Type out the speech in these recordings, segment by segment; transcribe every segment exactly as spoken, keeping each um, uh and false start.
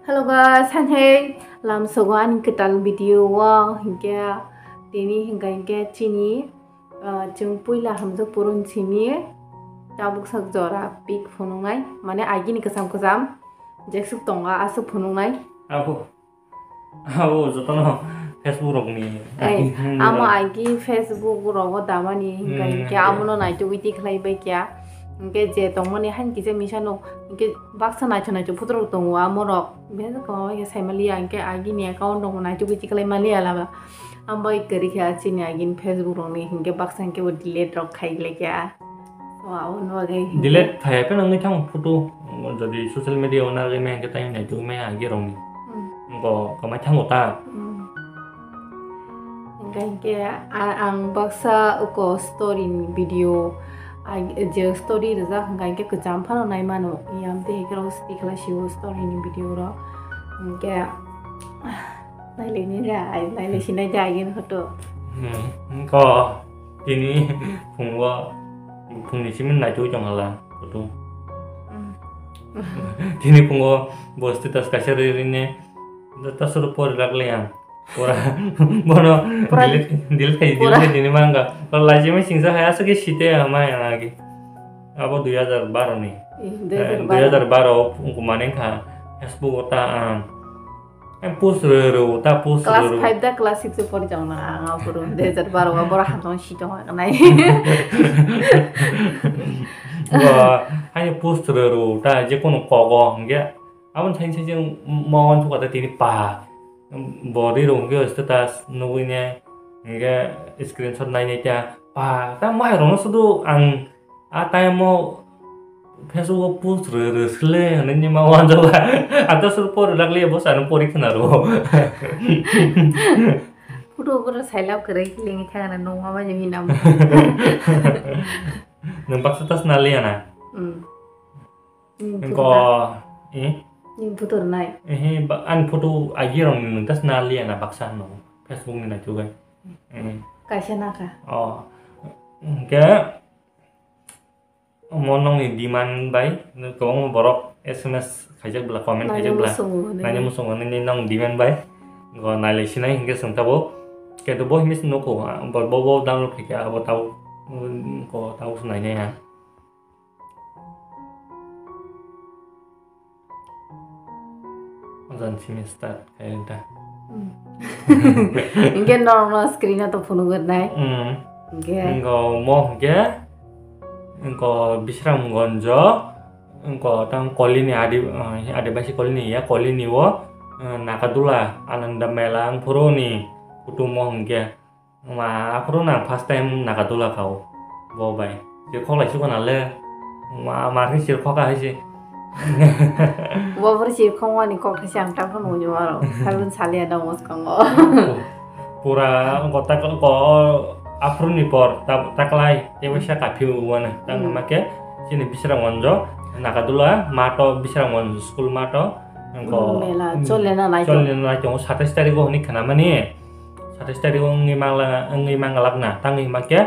Hello guys, hai hai, lamsogo ani kwtal video o hinkhe tini hinkha hinkhe chini, ah, chwng puila hamjak purun simi tabuk sak jora pic phunuknai, mane agini kwcham kwcham jeksuk tongo aswk phunuknai. Abo, abo jotono Facebook rokni. Ei, amo agi Facebook rogo damani hinkha hinkhe amono naitugwi tikhlai bai kya. Hinkhe je tongmani haini kisa misa no hinkhe baksa naithok naithok photo rok tongo amorok. Besa kwbangma khe saimaliya hinkhe agini account rokno naitugwi tikhlai maliya lama. Ang bai kwrwi kha chini agini Facebook rokni hinkhe baksa hinkhe bo delete rok khai glai kha. So abo no age hinkhe delete phai phano wngwi thango photo. Jodi social media o nagwi maya hinkhe tei naitugwi maya agi rokni. Hmm. Bo kwmai thango ta. Hmm. Hinkhe hinkhe a-, ang baksa uko story ni video, a-, je story rijak hinkhe hinkhe kwcham phano nai mano. Yam tei hinkhe rok swtwi khlai sio story ni video rok. Hinkhe nailai ni ja, ai nailai sinai ja agini photo. Hmm, ko tini phungo, phungni simi naitugwi tong hala photo. Hmm. Tini phungo bo status kaisa ri ri ne, ta suru pori rak le ang. Pura, bono pura delete, delete khai, pura delete khai dini manga. Ko laji mai singsa hai aswk khe site amai ang agi. Abo dui hajar baro ni. Eh, dui hajar baro. Eh, dui hajar baro o kumane kha Facebook o ta ang. Ang post rw rw ta post rw rw. Class five da class six o pori jong na ang aphuru dui hajar baro o boro hamtong sitong nai. Bo, hai post rw rw ta je kono kogo hingke. Aboni saini saini mo wansuk kha tini pa. Bo ri rok hwnkhe status nugui ne hwnkhe screenshot nai nai ta pa. Ta mo hai rok no sudu ang a time o Facebook o post rw rw sle hwnwi ma wanjak ba. Ata sur por rak le bo sano pori khna ro. Photo photo sailab kwrwi kiling thang na nungma ba jemi nam. Nwng baksa tas na liya na. Hmm. Nini Engko, photo eh? Nini photo rwnai. Eh, ba, ani photo agi rong ni tas na liya na baksa no. Facebook ni na chugai. Eh. Kaisa na ka. Oh. Ke mo nong ni demand bai, kwbangma borok S M S khaijak bla, comment khaijak bla. Nani musungo nini nong demand bai. Go nailai sinai hingke sung tabo. Ke to bo himis nuko, bo, bo, bo download khaikha, abo tabo, ko tabo sunai nai ha. Ojan simi start khaiyang ta. Hmm. Hingke norok no screen o to phunuk nai. Hmm. Hingke. Hingke mo hingke, hingke Bisramganjo, hingke tang kolini adi, eh, adibasi kolini ya, kolini o, eh, Nakadula, Ananda Mela wngphuru ni kutung mo hingke. Ma, aphuru nang first time Nagadula kha o. Bo bai. Sirkhok lai sukha na le. Ma, ma khe sirkhok hai se. Bo phuru sirkhok mani kok hai se ang ta phano nugwi mano. Sabun saliya da mwskango. Pura ko tak ko aphuru ni por ta, taklai. Tei waisa kaphi o wana. Tang ma khe chini Bisramganjo Nagadula mato Bisramganj school mato. Ko mela cholena nai tongo. Cholena nai tongo satais tarikh o hwnwi khna mani. Satais tarikh o wngwi mangla, wngwi manglak na, tangwi hima khe,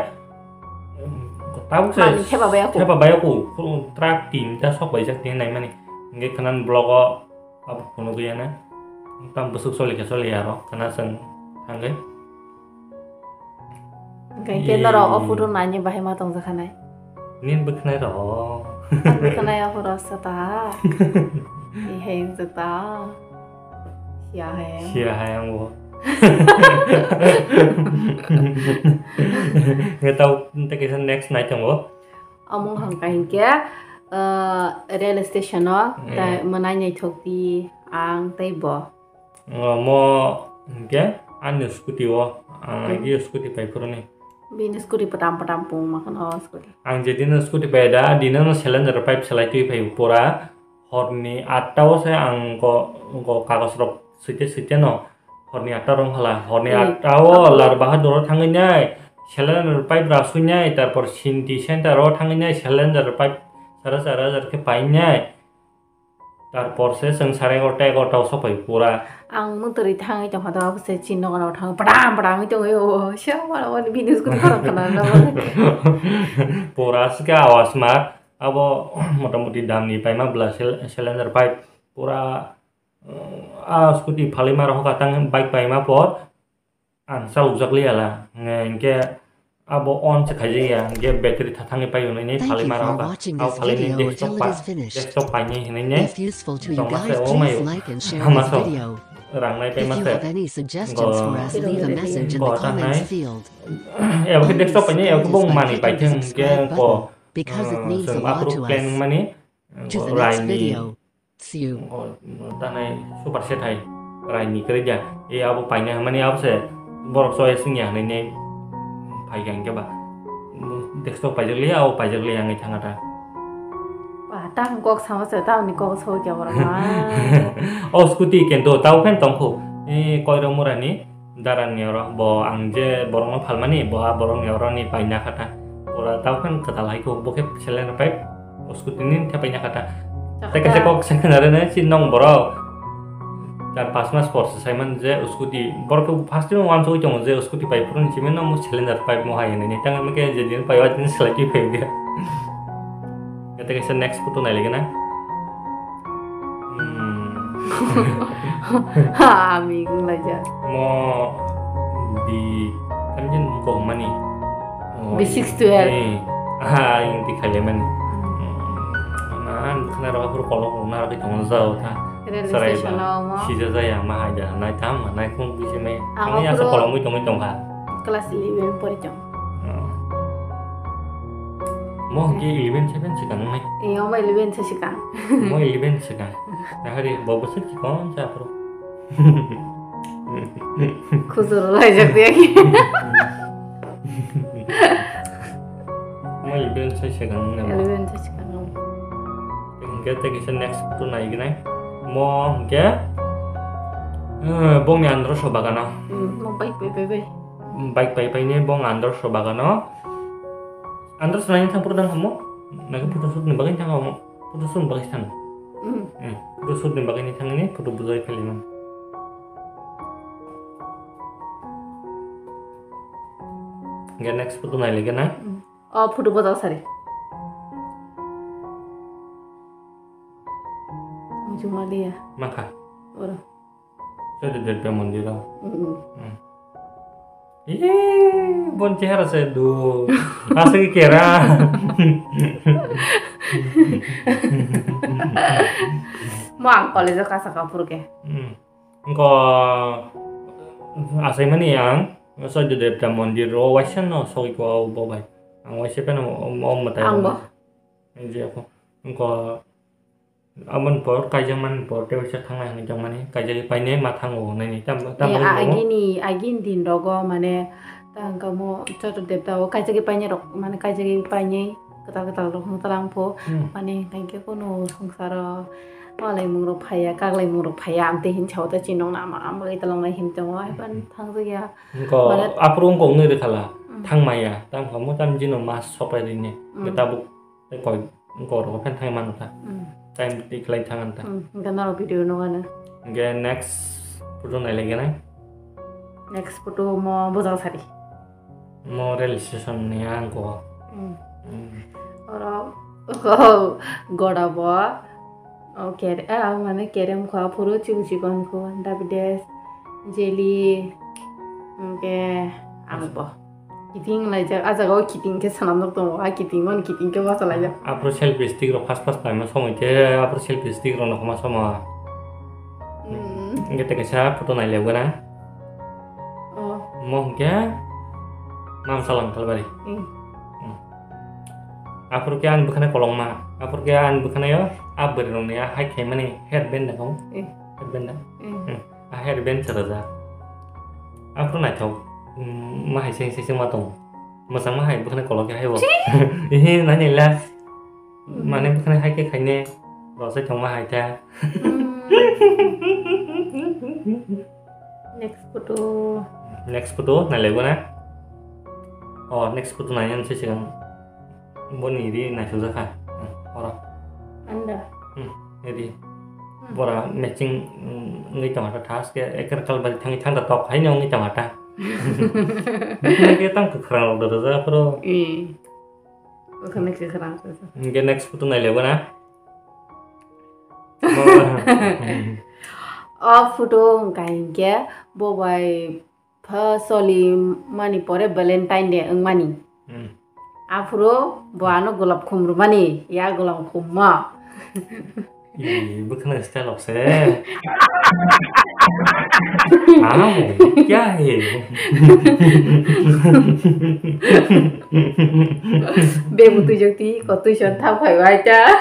tabuk se mani thepa bai ako. Thepa bai ako, truck tinta sok baijak tini naimani. Hingke khna vlog o abo phunugwi ya na. Tam bwswk choli khe choli ya aro, khna chwng thangwi. Hingke norok o photo naini bahai ma tongjakha nai. Nini bwkhnai rok. Bwkhnai o horo sa ta. Ihai wngsa ta. Siya hai ang. Siya hai ang bo. Nge tau tei kaisa next nai tongo. Omo hwnkha hinkhe, uh, rail station o tai mwnai naithok di ang tei bo. Omo hinkhe ani scooty o, ah, agi scooty pai phuruni. Bini scooty patam patam pung ma khano scooty. Ang je dino scooty pai da, dino no cylinder pipe salai twi phai pura. Horni atta o se ang ko, ko kagos rok swite swite no. Horni atta rong hala. Horni atta o Lar Bahadur o thangwi nai. Cylinder pipe rasui nai. Tarpor Sinti center o thangwi nai. Cylinder pipe sara sara jar khe pai nai. Tarpor se chwng sare egarota egarota o sopai pura. Ang mwtwrwi thangwi tongkha to, se chini nogo thangwi padam padam wngwi tongwi o, se wala wani bini scooty khorang khna na. Pura se khe awas ma abo motamoti damni paima bwla cyl-, cylinder pipe pura Ah, scooty phalwi ma rok tang bike paima por ang chalokjak liya la. Hwnkhe abo on se khaijak ya, hwnkhe battery tha thangwi paio nini phalwi ma rok. Abo phalwi ni desktop pa, desktop paini hinwi ne. If useful to you guys, please like and share this video. Rang nai paima se. If you have any suggestions for us, leave a message in the comments field. Abo khe desktop paini, abo khe bong mani paitheng hwnkhe ko. Because it means a lot to us. To the next video. See you. Tanai super set hai. Rai ni kre dia. E abo paina mani abo se borok choice wngya hinwi ne phai kha hwnkhe ba. Desktop paijak liya, abo paijak liya wngwi thangkha ta. Ba, ta kok sama se, ta ni kok so kya borok ma. O scooty kento, tao phen tongkho. E koiro mura ni. Darani oro bo ang je borokno phalmani, bo a borokni oroni paina kha ta. Pura tao khe kwtal hai kho, bo khe cylinder pipe o scooty ni khe paina kha ta. Tei kaisa kok secondary ni si nong borok. Char pas mas por se saiman je scooty, borok khe first time wansugwi tongo je scooty pai phuru ni simi no mo cylinder pipe mo hai hinwi. Tang khe je din pai o din selai twi phai khe. Tei kaisa next photo nai lagi na. Hmm. Ha, ami wng laijak. Mo bi, kan jin ko mani. Oh, B six twelve. Eh, ha, yang di kaya mani. Hmm. Mana, khana rok aphuru kolok rok na rok tongo jao ta. Railway station o mo. Sija jaya ma hai da, nai tam, nai kung bi se me. Ang asa aphuru kolok mui tongwi tongkha. Class eleven pori tong. Oh. Mo hwnkhe eleven seven swkang nai. Eh, omo eleven se swkang. Mo eleven swkang. Nahari bo bwswk chikon sa aphuru. Khujur laijak diya ki. Mo eleven se swkang nai. Eleven se swkang. Hwnkhe tei kisa next photo nai gwnai. Mo hwnkhe, eh, bongni andro so bagano. Hmm, mo bai bai bai bai. Bike pai pai ni bong andro so bagano. Andro so nai thang photo dang hamo. Nai photo shoot ni bagwi thang hamo. Photo shoot bagwi thang. Hmm. Hmm. Photo shoot ni bagwi ni thang ni photo bujai pheli man. Ge next photo nai lagi na. Hmm. O photo bojak sari. Jumaliya. Makha. Oro. Sadi Debya mondiro. Mm-mm. Hmm. Ih, bon chehara se du. Asa ki kera. Mo ang college o kasa kapur ke. Hmm. Engko asai mani ang Sadi Debya mondir o waisa no sogwi ko bo bai. Ang waisa peno o, o mwtai. Ang bo. Ang je ko. Engko Aboni por kaijak mani por tei waisa thangnai hinwi tongmani, kaijagwi painai ma thango hwnwi tam tam. Eh, a-, agini, agini din rogo mane tang kamo Chatur Debta o kaijagwi painai rok mane kaijagwi painai kwtal kwtal rok wng talang pho. Hmm. Mane hinkhe kunu swngcharo malaimung rok phaiya, kaglaimung rok phaiya, amtwi hinwi sao ta chinokna ama ama bai talangnai hinwi tongo, hai phano thangjakya. Engko aphuru wngkha wngwi rwkhala. Hmm. Thangmaya, tang kamo tam jino ma sopai rwini. Hmm. Tabuk. Tei koi, koi rok phan thang mano ta. Hmm. Time twi khlai thang ta. Hmm, hingke norok video nugano. Hingke next photo nai lagi nai. Next photo mo bojang sari. Mo rail station ni ang ko. Hmm. Hmm. Oro, oh, gora bo. Oh, kere, ah, mane kerem kho, phuru chibu chikon kho, dabides, jeli, hingke ang bo. Kiting laijak, ah jaga o kiting khe swnamjak tongo, ah kiting mani kiting khe bachalaijak. Aphuru selfie stick rok fast fast paima somoi khe, aphuru selfie stick rok no khama somoi. Hmm. Hingke tei kaisa photo nai laibo na. Oh. Mo hingke Mamsalang Kalbari. Hmm. Hmm. Aphuru khe ani bwkhwnai kolokma, aphuru khe ani bwkhwnai o, ah bwrwi rok ni ah hai khaimani headband da kho. Eh. Headband da. Eh. Hmm. A hairband se rwjak. Aphuru naithok, mm, ma hai seng seng ma tongo. Mwchangma hai bwkhwnai kolok ya hai bo. Ehe, nai nai la. Mm. Mane bwkhwnai hai khe khaine, rosai thangma hai ta. Mm. Next photo. Next photo nai laibo na. Oh, next photo nai nang se sigang. Boni ri naisuk jakha. Hmm, oro. Anda. Hmm, ri. Hmm. Bora matching, hmm, wngwi tongkha ta, thaske eker kalbari thangwi thangta tok haino wngwi tongkha ta. Bini khe tang kwkhwrang rok da rwjak phuru. Eh. Bwkhani kwkhwrang rwjak. Hingke next photo nai laibo na. Bora. O photo wngkha hinkhe bo bai pha soli mani pore Valentine Day wngmani. Hmm. Aphuru bo ano golap khum rwmani, ya golap khum ma. Ih, bwkhwna style ok se. Amo, kya hai? Bebutui jokti, ko tuition thang phai bai ta.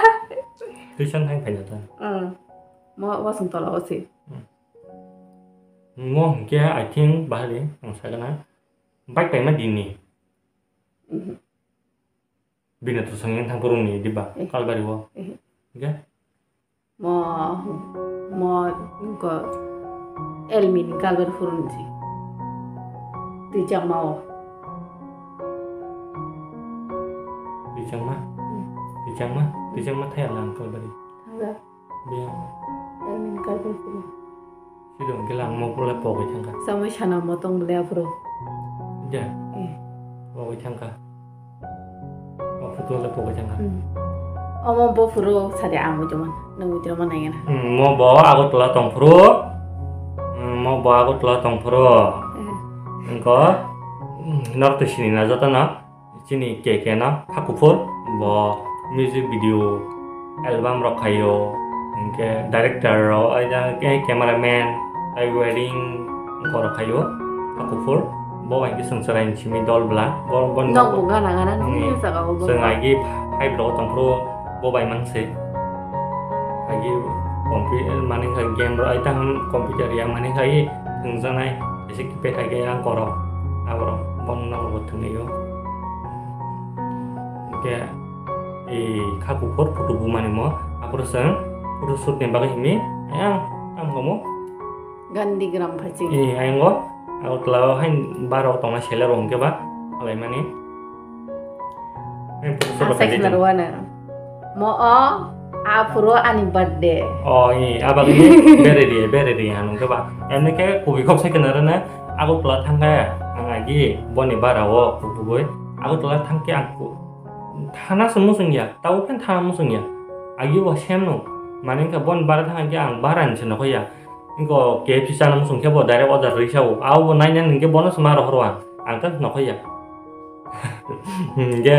Tuition thang phai ta. Hmm. Mo wasung tola o se. Hmm. Mo hwnkhe, I think, bahari, ang sakna. Bike paima dini. Mhm. Bini to sangin thang phurungni diba, eh, Kalbari o. Eh. Hwnkhe? Mo, mo, ko Elmin Kalbari phurung si. Twi changma o. Twi changma? Hmm. Twi changma? Twi changma thaya lang Kalbari. Thangya. Biyang. Elmin Kalbari phuru. Sidong khe lang mo pula pogwi thangkha. Samui sana mo tong bole aphuru. Ja. Eh. Pogwi thangkha. O photo le pogwi thangkha. Hmm. Omo bo phuru sadi ang muitu man. Nang muitu man nai gana. Hmm, mo bo Agartala tong phuru. Hmm, mo bo Agartala tong phuru. Eh. Engko, hmm, norok twi sini na joto no. Chini K K no kha kuphur, bo music video, album rok khaio, hinkhe director rok, ai jang khe cameraman, ai wedding borok khaio, kha kuphur, bo bai khe chwng chwraini simi dol bwla, bo, bo Nok bo gana gana nung ni saka o bo. Chwng agi five rok tongphuru, bo bai mang se. Agi computer mani khai game rok, ai tang computer ya mani khai thwngjaknai, kaisa keypad hai khe ang korok, aborok bo nok rok bo thwngwi o. Hwnkhe, e, kha kuphur photo bumani mo, aphuru chwng photo shoot ni bagwi himwi, ayang, tamo kamo? Gandhigram phaiching. E, ayang o, Agartala o hain bar o tongnai seller rok hwnkhe ba, khlaimani. Ayang photo shoot Asai khlaijak. Khwna rwano. Mo o, aphuru ani birthday. O, e, abagwi beredi, beredi, ano hwnkhe ba. Emni khe kubui kok sai khwna rwna, Agartala thangkha, ang agi boni bara o kubugwi. Agartala thangkhe ang ku-, thana se muchung ya, tabo khe thana muchung ya. Agi bo sem no, mane wngkha boni bara thangkhe ang bara ni se nokho ya. Wngkha K F C chana muchung khe bo direct order rwi sao. Abo bo nai nai hwnkhe bono se ma rohor o ang, ang ta nokho ya. Hwnkhe,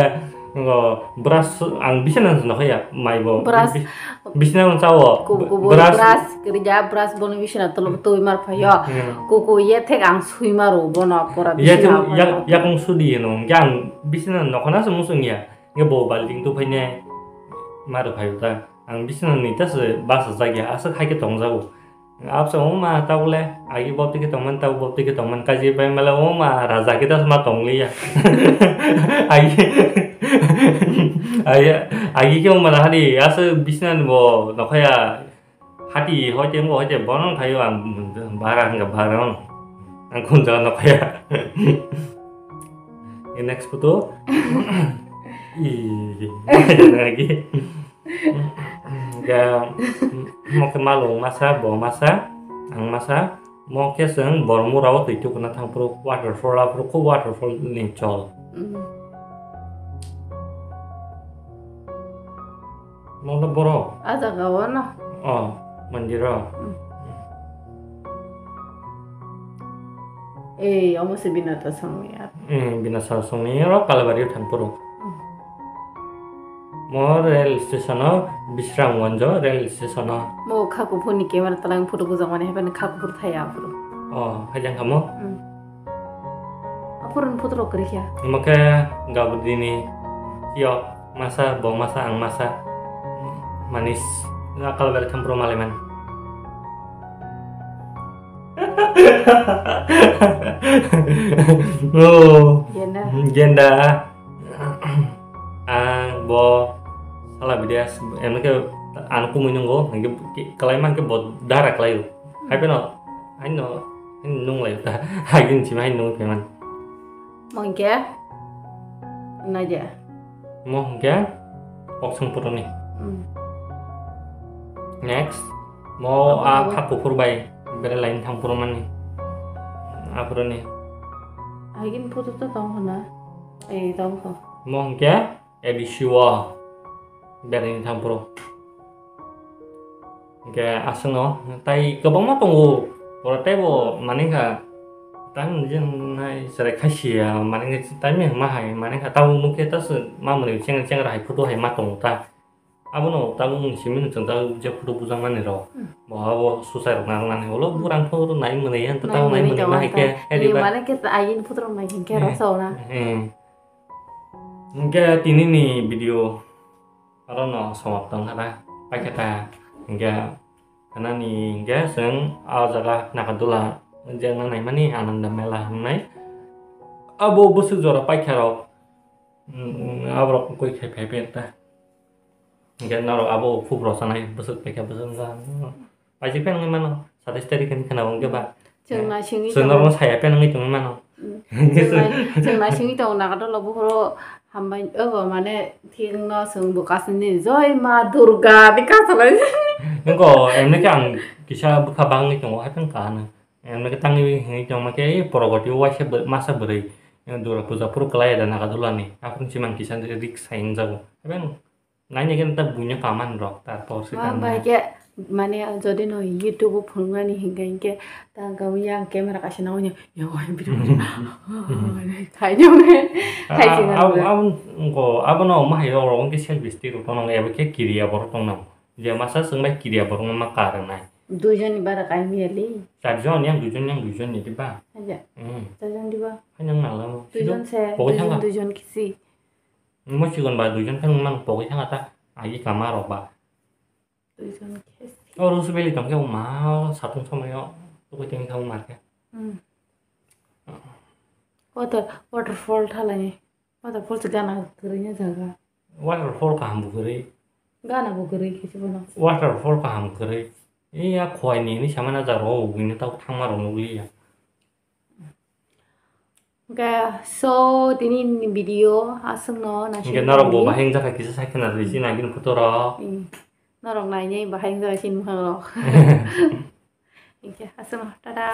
ngo, brush ang bisina no nokho ya, mai bo. Brush. Bis-, bisina no chao. Kubu, kubu, brush. Brush, kerja brush bono bisina tolo twi mar phayo. Hmm. Kuku ye thek ang sui maro bono pora ye bisina thek yak, yak, yakung sudi no, hwnkhe ang bisina nokho na se muchung ya. Hwnkhe bo balting tu phaine maro phayo ta. Ang bisina ni ta se basa jak ya, aswk hai khe tong jago. Absa wngma tabukle agi boptwi khe tongmani, tabuk boptwi khe tongmani, kaisa bai mala wngma raja khe dasma tongliya. Agi, agi, agi khe wngma nahadi aswk bisnani bo nokhaya hati hoite wngbo hoite bono khayo ang bara hwnkha bara wng ang khunja nokhaya. Next photo. Ih, agi. Ga, mo khe malung masa, bo masa, ang masa, mo khe chwng Bormura o twi tukuna thang phuru waterfall, aphuru kho waterfall ni chol. Mm. Mo no borok. A jaga o no? Oh, mandir o. Mm. Ei, omo se Binata songni ya. Hmm, Binata songni oro Kalabari o thang phuru. Hmm. Mo rail station o, Bisramganj rail station o. Mo kha kuphur ni camera twlang photo bujak mani hai phano kha kuphur thaya aphuru. Oh, hai jang kha mo? Hmm. Aphuru ni photo rok kwrwi kha. Mo khe Gaburdini yo. Masa, bo masa, ang masa. Manis, akal bari thampro malaiman. Oh. Genda. Genda. Ang bo sala bides, emne ke ang kumui nungo, hingke kalai man ke bo dara kalai. Hai peno, hai no, hai nung lai ta, hai gin chima hai nung peman. Mongke, naja. Mo hwnkhe kok song phuruni. Hmm. Next, mo a kha kuphur bai bere line thang phuru mani. Aphuruni. Agin photo to tong hona. Ei, tong kho. Mo hwnkhe A D C o bere ni thang phuru. Hingke aswkno tai kwbangma tongo, pura teibo manwi kha, tang nai chwrai khaisiya manwi kha, tai mihima hai manwi kha, tabuk nukhe ta swk ma mwnwi cheng-, chengra hai photo hai ma tongo ta. Abono tabuk nwng simi nwng chwng ta je photo bujakmani rok, Hmm. bo abo suchai rok narwknani ulo Hmm. burang photo nai mwnwi yan ta Nai tabuk nai mwnwi mwnwi tongo ma hai ta. Khe, Eh, ediba. Mane khe ta ayini photo rok nai hinkhe Eh, rosao na. Eh. Hingke tini ni video oro no somapto wngkha na, paikha ta, hingke kanani hingke chwng ah jaga Nagadula wngjakna naimani Ananda Mela hwnwi. Abo bwswk jora paikha rok, mm, aborok koi khai phai phai ta. Hingke norok abo khub rwchanai bwswk paikha bwswk wngkha. Paisik phai wngwi mano, satais tarik ni khna wngkhe ba. Chwng naisingwi Chwng tongo. Norokno saya phai wngwi tongwi mano. Mm. Chwng nai-, chwng naisingwi tongo Nagadolo buphuru hambai, obo mane thikno chwng bo kasini Joi Ma Durga ni kasalai. Nokho emni khe ang kisa bwkha bangwi tongo, haphang kahano. Emni khe tangwi hwnwi tongma khe, ei Pragati o waisa bw-, masa bwrwi, eh, Durga puja phuru kwlai da Nagadolani. Aphuru chimang kisa risk sai wngjago. Haphang Naina khe ta buino kaman rok, tarpor se Ma kanna. Bai khe, mane, jodi no YouTube o phunuknani hinkhe, hinkhe ta gawi yang camera kaisa nangwi, ya, wai, video, khaino, Ah, khaisi ah, nang. Abo, abo, ngo, abo no ma hai rok, rok khe selfie stick rok tono, abo khe kiriya borok tongna. Je masa chwng bai kiriya borok ma karwnai. Duijon ni bara kai miyali. Charjon, yang duijon, yang duijon ni diba. Aja. Hmm. Charjon diba. Hai nang nang lamo. Duijon se, Pokok duijon, thangka. Duijon kisi. Mo sikon ba duijon khe mang pogwi thangkha ta, agi kama rok ba. Duijon khe si. O Rose Valley tong khe o ma satung somoi o tugui tongwi thangma khe. Hmm. Water, waterfall thalai. Waterfall se gana kwrwi ya jaga. Waterfall kaham bo kwrwi. Gana bo kwrwi khe se bono. Waterfall kaham kwrwi. Iya khwai ni ni samana jaro o bini tau thangma rok nugwi ya. Hingke, so, tini ni video aswkno naising Hingke norok bo tongdi. Bahai wngjakha kisa sai khna rwdi, Hmm. Chini agini photo rok. Hmm. Norok nainai bahai wngjakha chini mwkhang rok. Hingke, aswkno, tada.